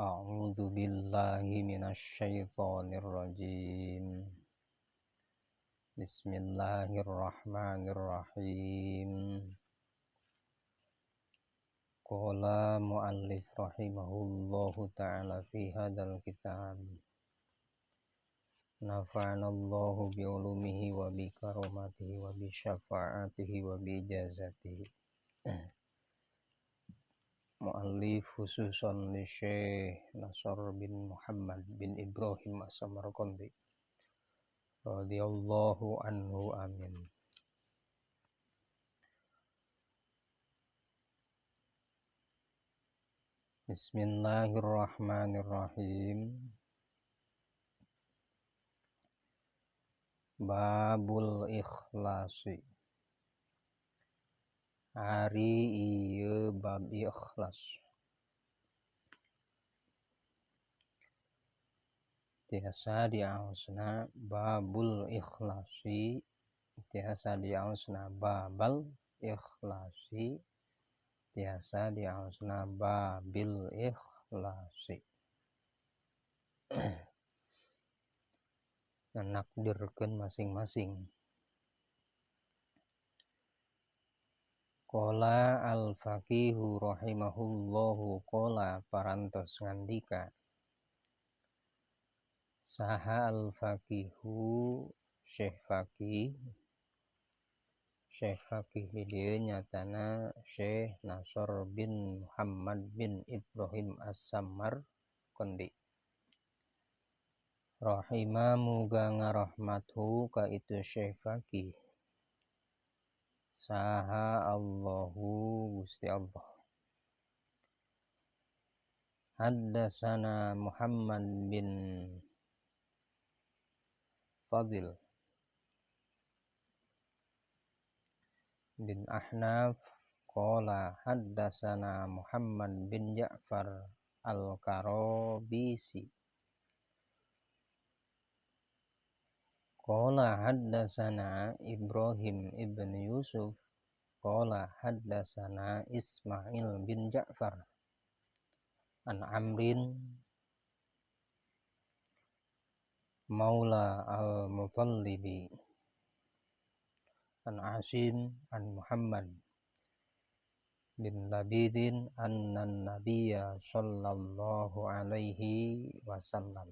A'udzu billahi minasyaitonir rajim. Bismillahirrahmanirrahim. Qala muallif rahimahullahu ta'ala fi hadzal kitab. Nafa'anallahu bi'ulumihi wa bi karamatihi wa bi syafaatihi wa bi ijazatihi. Muallif khususan li Syekh Nasr bin Muhammad bin Ibrahim As-Samarqandi radhiyallahu anhu, amin. Bismillahirrahmanirrahim. Babul ikhlasi. Ari ieu bab ikhlas. Tiasa diaosna babul ikhlasi, tiasa diaosna babal ikhlasi, tiasa diaosna babil ikhlasi. Nakdirkeun masing-masing. Qala al-faqihu rahimahullahu qala parantos ngandika saha al-faqihu Syekh Faqih. Syekh Faqih dieu nyatana Syekh Nasr bin Muhammad bin Ibrahim As-Samarqandi rahima muga ngarahmathu ka itu Syekh Faqih saha Allahu Gusti Allah. Haddasana Muhammad bin Fadil bin Ahnaf qala haddasana Muhammad bin Ja'far al-Karabisi qala haddasana Ibrahim ibn Yusuf qala haddasana Ismail bin Ja'far an Amrin maula al-Mutallibi an Asim an Muhammad bin Labidin annan nabiyya sallallahu alaihi wasallam.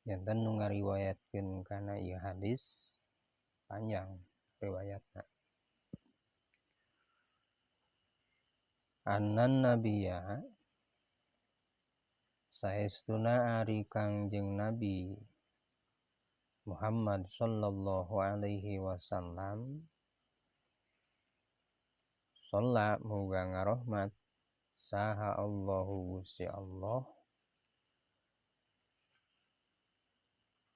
Janten nu ngariwayatkeun kana ieu hadis panjang riwayatna. Annan nabiyya saestuna ari Kangjeng Nabi Muhammad sallallahu alaihi wasallam sholla muga ngarohmat saha Allahu Gusti Allah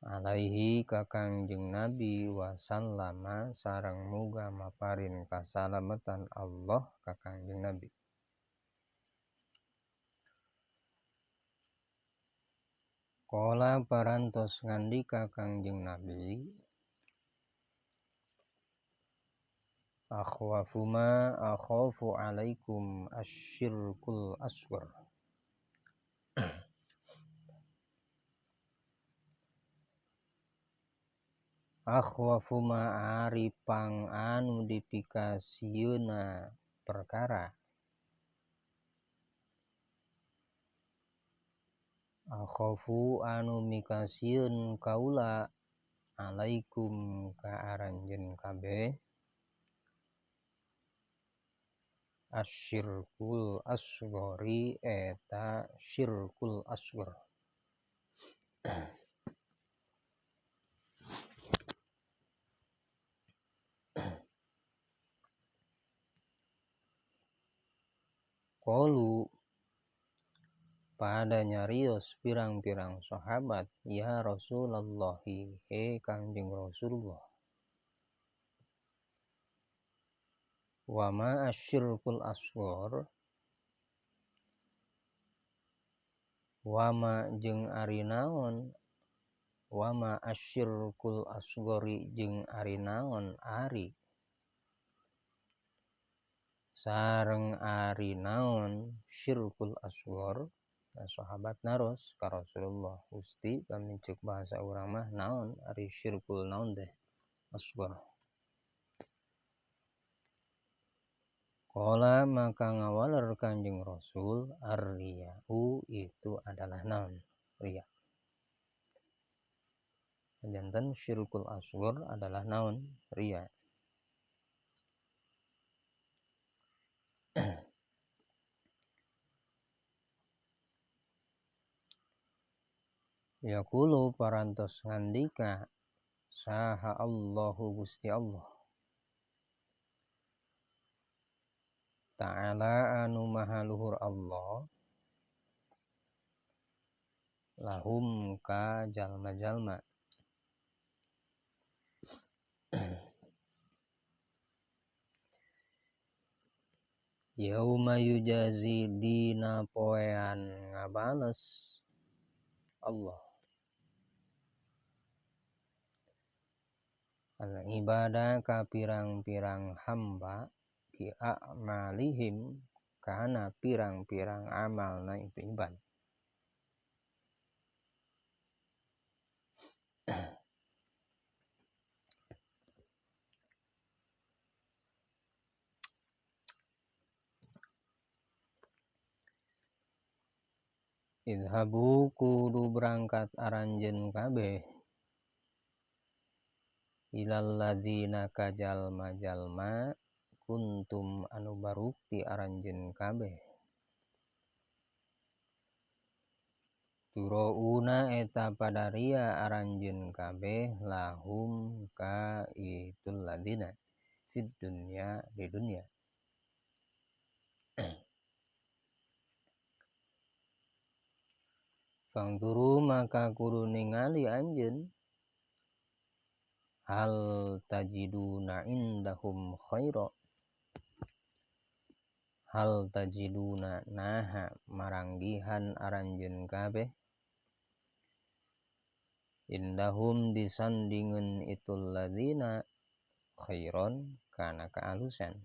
alaihi ka Kangjeng Nabi wasallama sareng muga maparin kasalametan Allah ka Kangjeng Nabi. Qala parantos ngandika Kangjeng Nabi akhwafu ma akhafu alaikum asyirkul asghar. Akhwafu ma ari pang anu dipikasieuna perkara akhafu anu mikasieun kaula alaikum ka aranjeun kabeh asyirkul asghari eta syirkul asghar. Qalu pada nyarios pirang-pirang sahabat ya Rasulullahi he Kangjeng Rasulullah wa ma asyirkul asghar wa ma jeung ari naon wa ma asyirkul asghari jeung ari naon ari Sareng ari naon syirkul asghar. Nah, sahabat naros ka Rasulullah, Gusti pami ceuk bahasa urang mah naon ari syirkul naon teh asghar. Qala maka ngawaler Kanjeng Rasul, ar-riya'u itu adalah naon riya. Janten syirkul asghar adalah naon riya. Yaqulu parantos ngandika saha Allahu Gusti Allah Ta'ala anu maha luhur Allah lahum ka jalma-jalma. Yauma yujazi dina poean ngabales Allah al ibadah ka pirang-pirang hamba bi a'malihim kana pirang-pirang amalna itu ibad. Idhabu kudu berangkat aranjeun kabeh ilal ladzina ka jalma-jalma kuntum anu barukti aranjeun kabeh turauna eta padaria aranjeun kabeh lahum ka itul ladzina fid dunya di dunya. Fangzuru maka kudu ningali anjeun hal tajiduna indahum khaira hal tajiduna naha maranggihan aranjeun kabeh indahum disandingeun itul ladzina khairon kana kaalusan.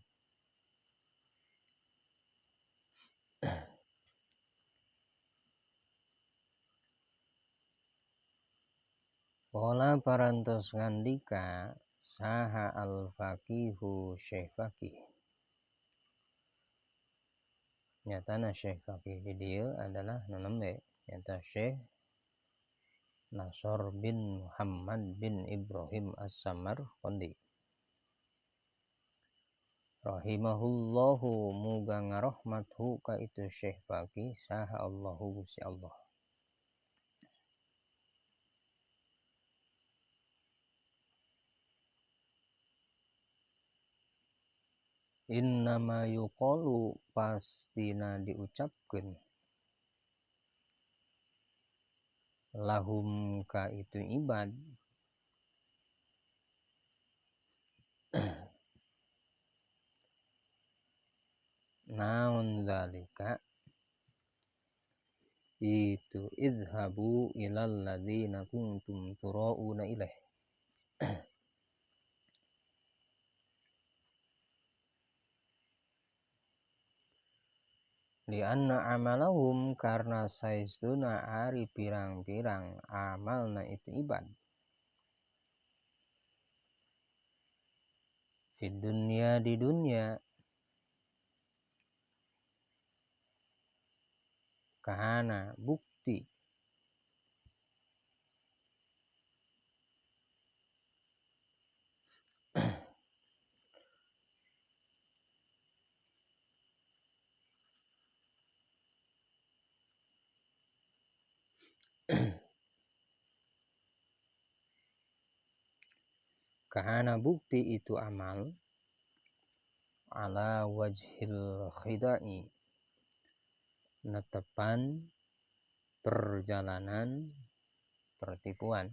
Qala parantos ngandika saha al-faqihu Syekh Faqih. Nyatana Syekh Faqih di dieu adalah nu nembe nyata Syekh Nasr bin Muhammad bin Ibrahim As-Samarqandi rahimahullahu muga ngarahmathu ka itu Syekh Faqih saha Allahu Gusti Allah. Innama yuqalu pastina diucapkeun lahum ka itu ibad naon zalika itu idhabu ilal ladzina kuntum turauna ilaih. Lianna amalahum karena saestuna ari pirang-pirang amalna itu ibad di dunia di dunia kahana bukti kahana bukti itu amal ala wajhil khidai netepan perjalanan pertipuan.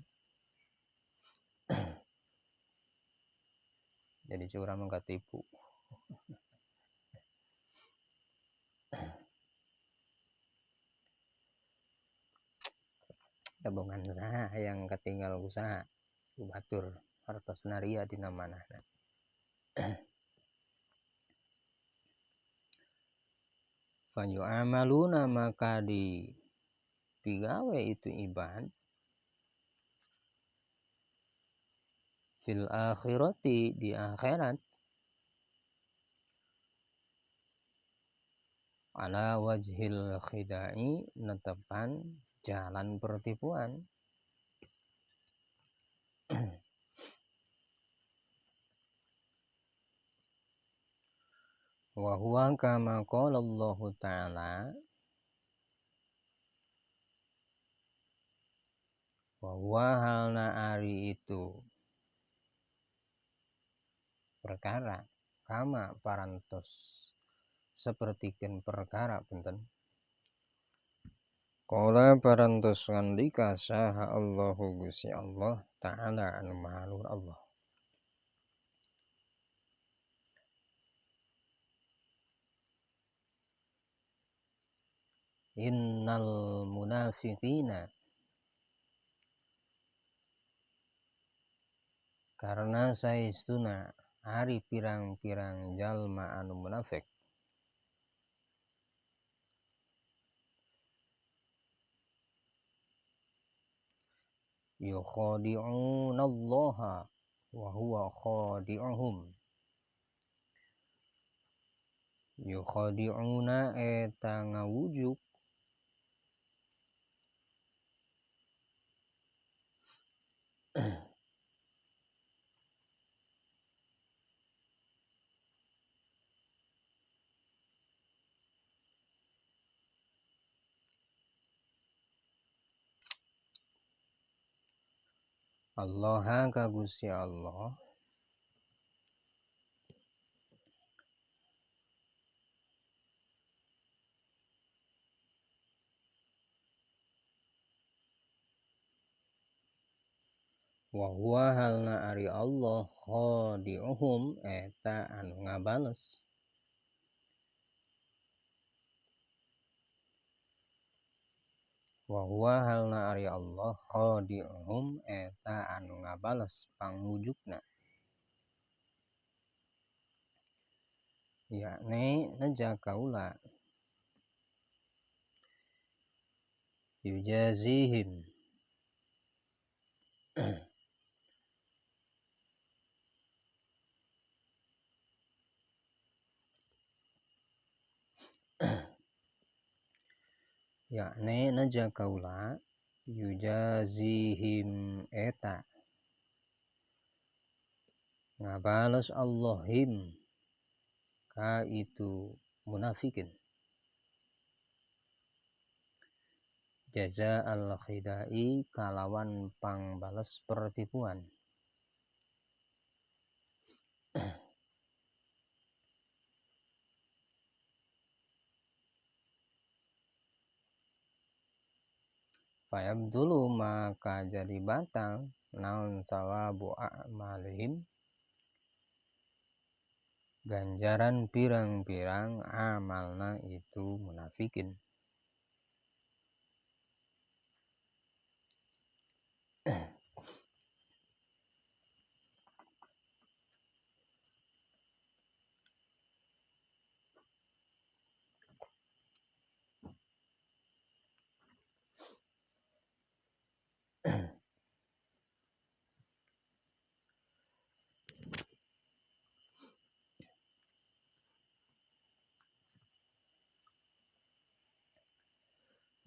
Jadi curang mah katipu. Tabungan saha yang ketinggal usaha batur hartos naria dina manahna. Fayu'amaluna maka di pigawe itu ibad fil akhirati di akhirat ala wajhil khida'i netepan jalan pertipuan. Wa huwa kama qala Allah ta'ala wa huwa halna ari itu perkara kama parantos sapertikeun perkara punten qala parantos ngandika saha Allahu Gusti Allah ta'ala anu maha luhur Allah. Innal munafiqina karena saestuna ari pirang-pirang jalma anu munafik yukhadi'unallaha wa huwa khadi'uhum yukhadi'una eta ngawujuk Allah ka Gusti Allah wa huwa halna ari Allah khadi'uhum eta anu ngabales wa huwa halna ari Allah khadi'uhum eta anu ngabales pangwujukna yakni neja kaula yujazihim yakni neja kaula yujazihim eta ngabales Allahim ka itu munafikin jaza al khidai kalawan pangbales pertipuan. Fayabdulu maka jadi batal naon sawabu a'malihim ganjaran pirang-pirang amalna itu munafikin.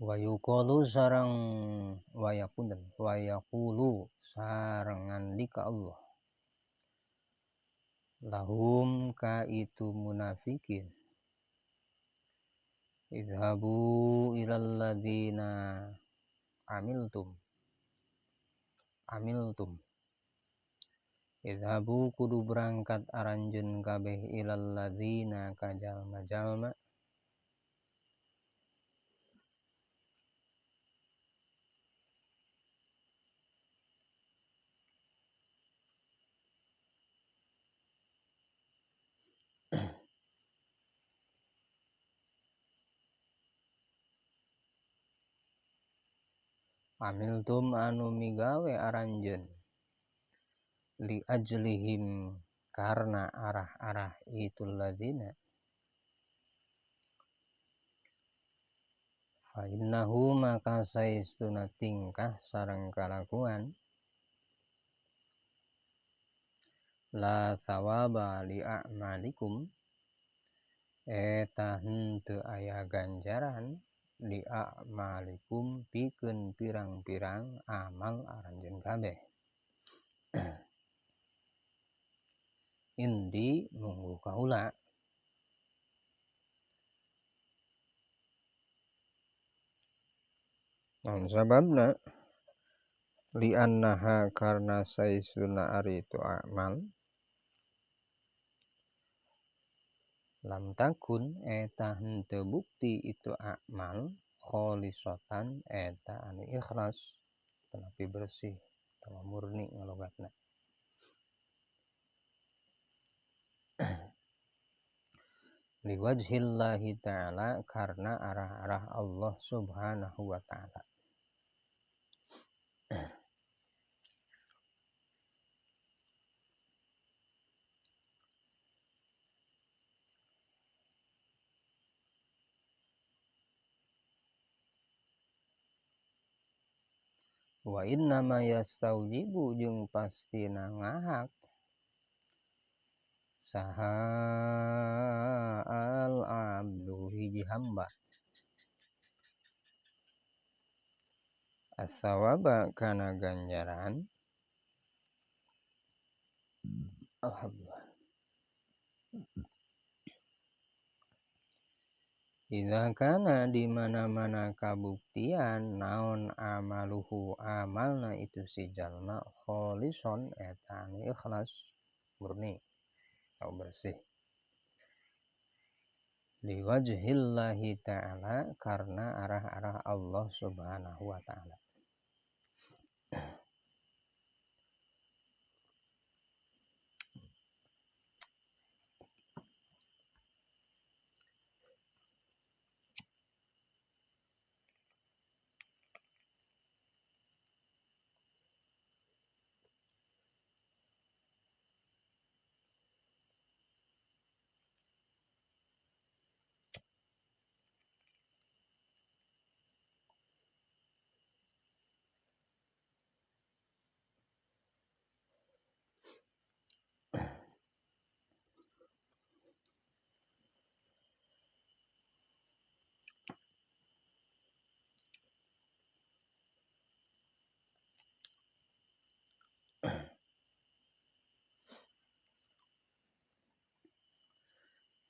Wa yuqalu sareng wa yapunten wa yaqulu sareng ngandika Allah lahum ka itu munafikin idhabu ilal ladzina amiltum amiltum idhabu kudu berangkat aranjeun kabeh ilal ladzina ka jalma-jalma amiltum anu migawe aranjeun li ajlihim karena arah-arah itu ladzina Fa innahu maka saestuna tingkah sareng kalakuan la thawaba li a'malikum eta henteu aya ganjaran li a'malikum pikeun pirang-pirang amal aranjeun kabeh. Indi munggu kaula. Naon sababna? Li annaha karna saestuna ari itu amal lam takun eta henteu bukti itu amal khalisatan eta anu ikhlas tetapi bersih atawa murni ngalogatna. Liwajhillahi ta'ala karena arah-arah Allah subhanahu wa ta'ala. Wa innama yastaujibu jeung pastina ngahak saha al abdu hiji hamba as-sawaba kana ganjaran. Alhamdulillah. Idza kana di mana-mana kabuktian naon amaluhu amalna itu si jalma kholison eta anu ikhlas murni atau bersih liwajhillahi ta'ala karena arah-arah Allah subhanahu wa ta'ala.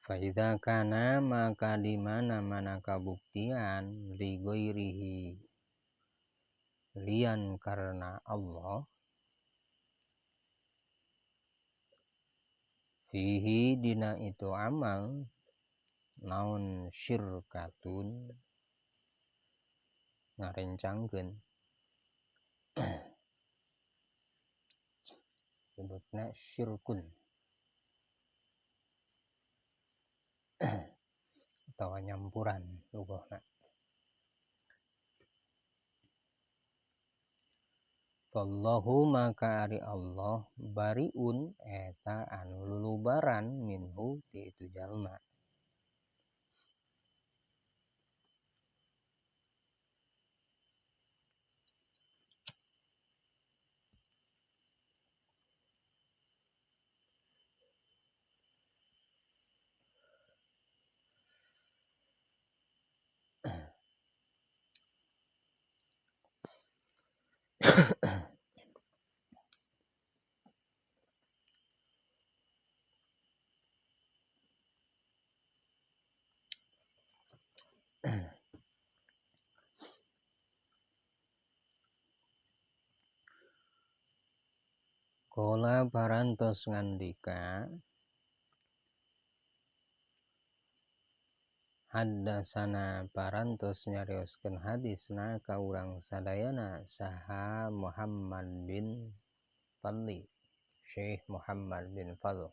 Faidza kana maka di mana-mana kabuktian li ghairihi lian karena Allah fihi dina itu amal naon syirkatun ngarencangkeun sebutna syirkun atawa nyampuran lugohna. Fallahu maka ari Allah bariun eta anu lulubaran minhu ti itu jalma. Kala parantos ngandika haddasana parantos nyarioskeun hadisna ka urang sadayana saha Muhammad bin Fadli, Syekh Muhammad bin Fadl.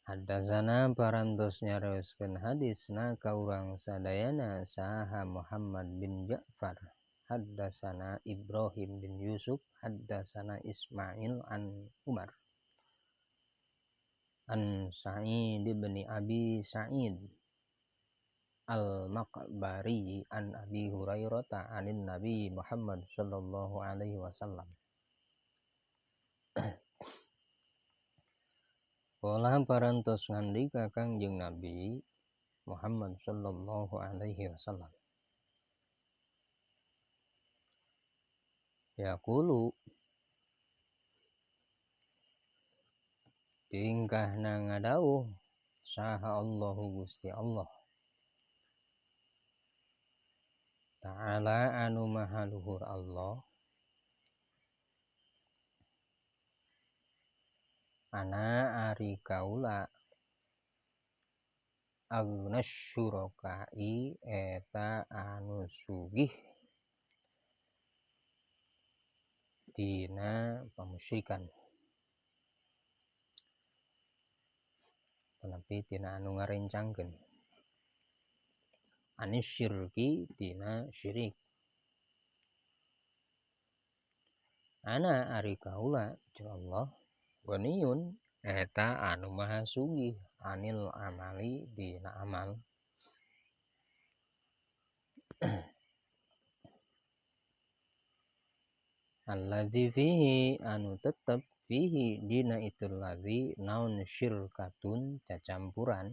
Haddasana parantos nyarioskeun hadisna ka urang sadayana saha Muhammad bin Ja'far. Haddasana Ibrahim bin Yusuf, haddasana Ismail an Umar an Sa'id bin Abi Sa'id Al-Maqbari an Abi Hurairah anin Nabi Muhammad sallallahu alaihi wasallam. Kala parantos ngandika Kangjeng Nabi Muhammad sallallahu alaihi wasallam. Yaqulu tingkahna ngadawuh saha Allahu Gusti Allah Ta'ala anu maha luhur Allah ana ari kaula agnas syurakai eta anu sugih tina pamusyrikan tetapi tina anu ngarencangkeun anis syirki tina syirik ana ari kaula jeung Allah ghaniyun eta anu maha sugih anil amali dina amal. Alladzi fihi anu tetep fihi dina itu ladzi naun syirkatun cacampuran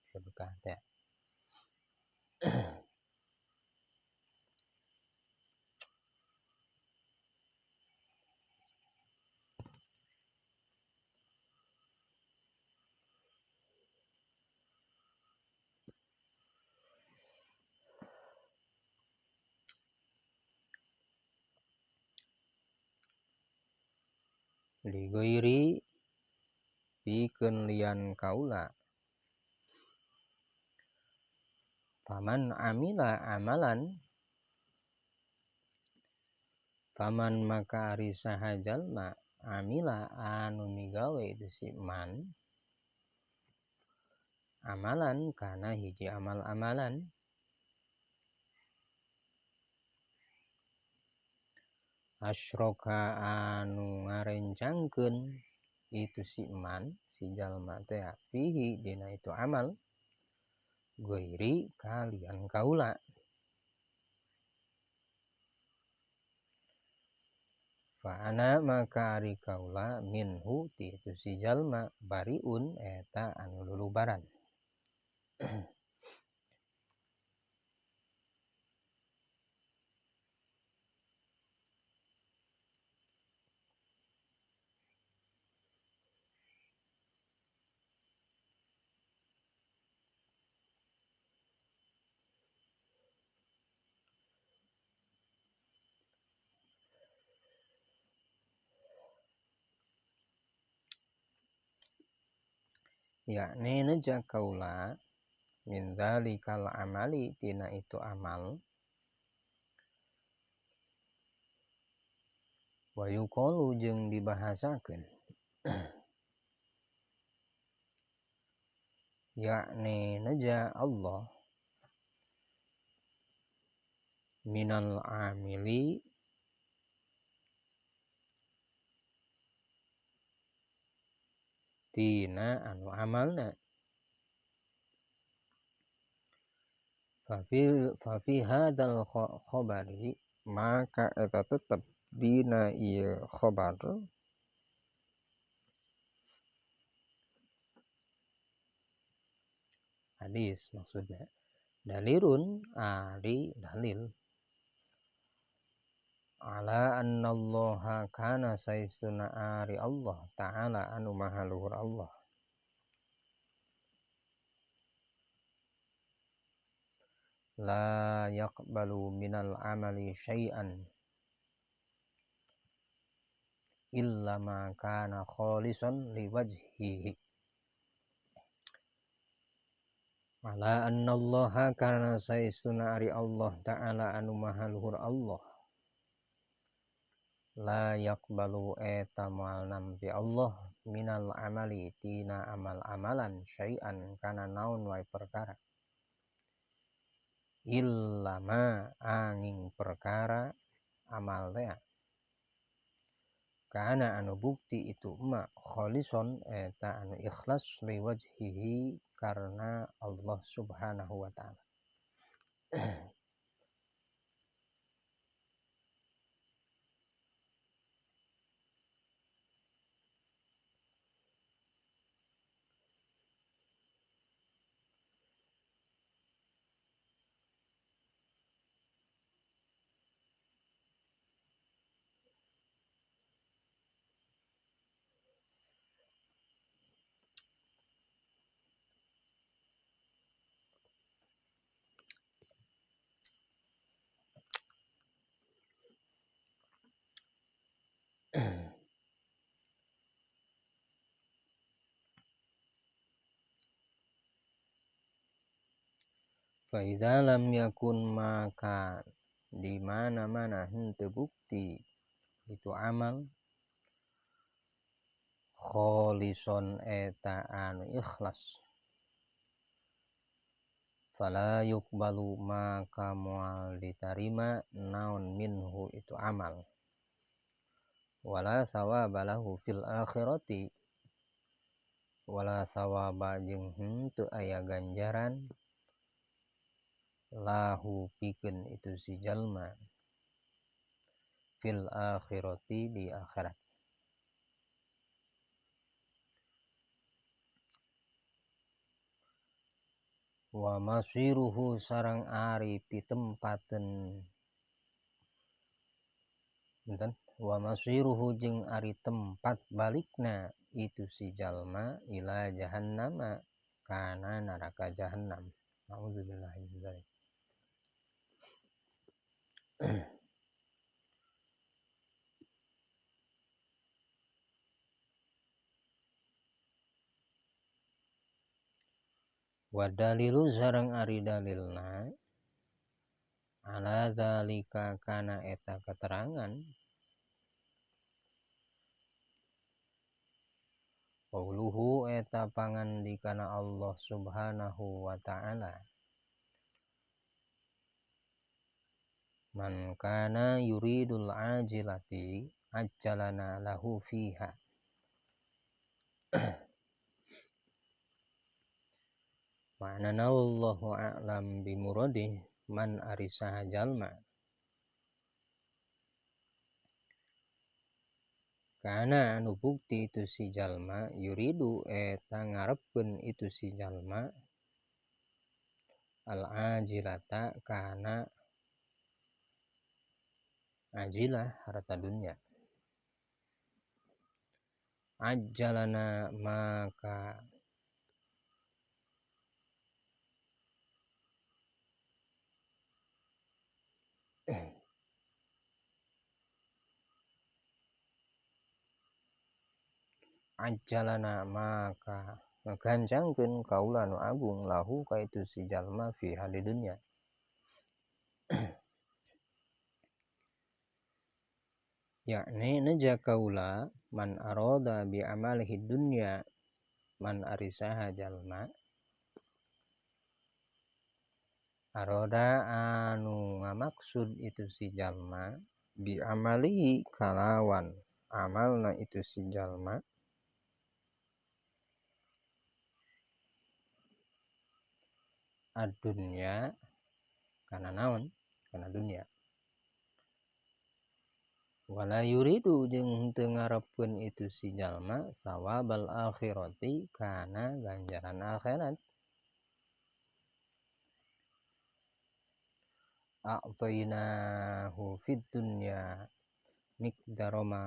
syirkah teh. Ligoiri pikeun lian kaula paman amila amalan paman maka ari saha jalma amila anu migawe itu si man amalan kana hiji amal-amalan asroka anu ngarencangkeun itu si man si jalma teh fihi dina itu amal ghairi kalian kaula fa ana maka ari kaula minhu ti itu si jalma bariun eta anu lulubaran. Yakni neja kaula min dzalikal amali tina itu amal wa yuqalu jeung dibahasakeun yakni neja Allah minal amili tina anu amalna fa fi hadzal khabari maka eta tetep dina ieu khabar hadis maksudnya dalilun ari dalil ala annallaha kana saistuna ari Allah ta'ala anu maha luhur Allah la yaqbalu minal amali syai'an illa ma kana khalisan liwajhihi ala annallaha kana saistuna ari Allah ta'ala anu maha luhur Allah la yaqbalu eta moal nampi Allah minal amali tina amal-amalan syai'an kana naon wae perkara illa ma angin perkara amal teh Kana anu bukti itu ma kholison eta anu ikhlas liwajhihi karena Allah Subhanahu wa ta'ala. Fa idza lam yakun maka di mana-mana henteu bukti itu amal kholison eta anu ikhlas fala yuqbalu maka moal ditarima naon minhu itu amal wala sawaba lahu fil akhirati wala sawaba jeung henteu aya ganjaran lahu pikeun itu si jalma fil akhirati di akhirat. Wa masiruhu sarang ari pitempaten enten wa masiruhu jeung ari tempat balikna itu si jalma ila jahannama kana neraka jahannam. Nauzubillahi min dzalik. Wa dalilu sareng ari dalilna ala dzalika kana eta keterangan qauluhu eta pangandikana Allah Subhanahu wa ta'ala man kana yuridul ajilati ajjalana lahu fiha. Ma'nana wallahu a'lam bimuradih man ari saha jalma kana anu bukti itu si jalma yuridu eta ngarepkeun itu si jalma al ajilata kana ajilah harta dunia ajjalana maka ajjalana maka ngaganjangkeun kaula nu agung lahu ka itu si jalma fi hali dunya. Yakni neja kaula man aroda bi amalihi dunya man ari saha jalma aroda anu ngamaksud itu si jalma bi amalihi kalawan amalna itu si jalma ad-dunya kana naon kana dunya wala yuridu jeung henteu ngarepkeun itu si jalma sawabal akhirati kana ganjaran akhirat a'tainahu fid dunya miqdarama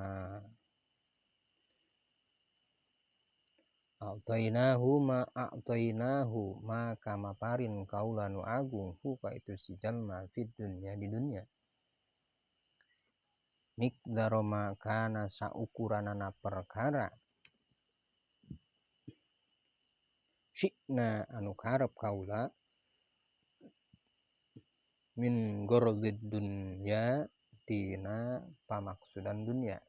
a'tainahu ma a'tainahu maka maparin kaula nu agung hu ka itu si jalma fid dunya di dunya miqdarama kana saukuranana perkara syi'na anu karep kaula min gordid dunya tina pamaksudan dunya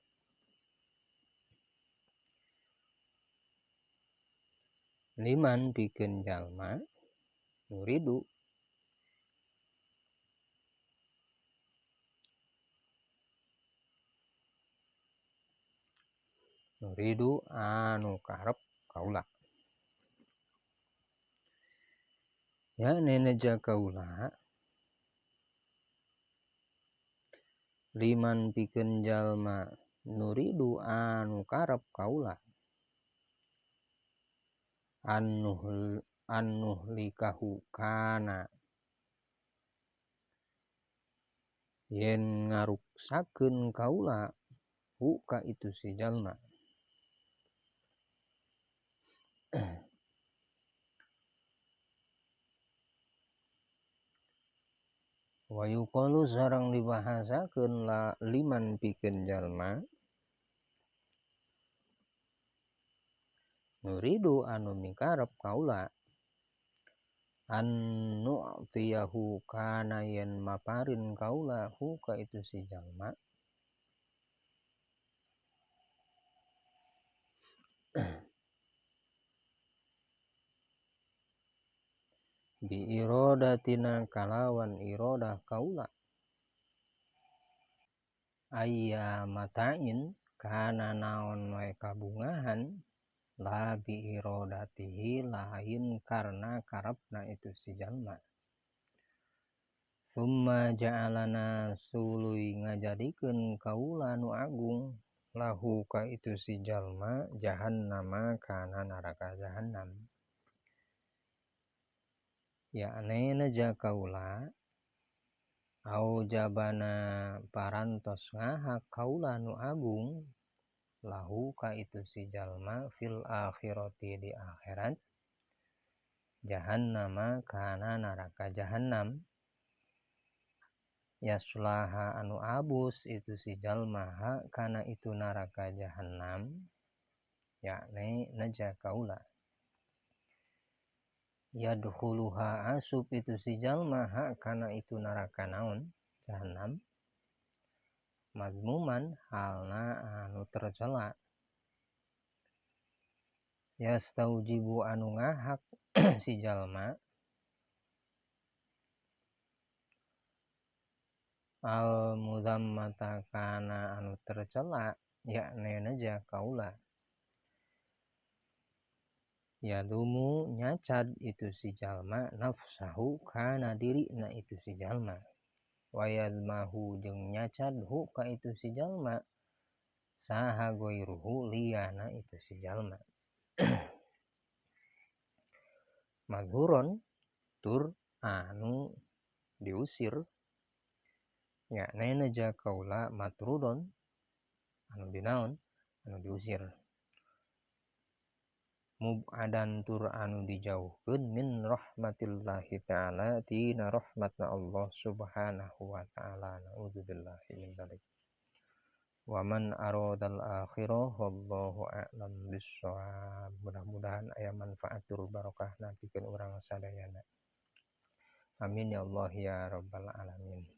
liman pikeun jalma nuridu Nuridu anu karep kaula. Ya neneja kaula liman pikeun jalma nuridu anu karep kaula annuhlikahu kana yen ngaruksakeun kaula hu ka itu si jalma. Wa yuqalu sareng dibahasakeun la liman pikeun jalma nuridu anu mikarep kaula an nu'tiyahu kana yen maparin kaula hu ka itu si jalma bi irodatina kalawan irodah kaula ayya matain kana naon wae kabungahan la bi irodatihi lain karena karepna itu si jalma. Summa ja'alana suluy ngajadikeun kaula nu agung lahu ka itu si jalma jahannama kana neraka jahannam. Yakni neja kaula au jabana parantos ngahak kaula nu agung lahu ka itu si jalma fil akhirati di akhirat jahannama kana neraka jahannam yaslaha anu abus itu si jalma ha kana itu neraka jahannam yakni neja kaula yadkhuluha asub itu si jalma ha kana itu neraka naon jahannam madmuman halna anu tercela yastaujibu anu ngahak si jalma al mudammata kana anu tercela yakni neja kaula yadumu nyacad itu si jalma nafsahu kana dirina itu si jalma wayadmahu jeung nyacad hu ka itu si jalma saha goiruhu liyana itu si jalma. Madhuron tur anu diusir yakni neja kaula matrudon anu dinaon anu diusir mub'adan tur anu dijauhkeun min rahmatillahi ta'ala tina rahmatna Allah subhanahu wa ta'ala. Na'udzubillahi min dzalik. Wa man aradal akhirah wallahu a'lam bissawab. Mudah-mudahan aya manfaat tur barokah pikeun urang sadayana. Amin ya Allah ya rabbal alamin.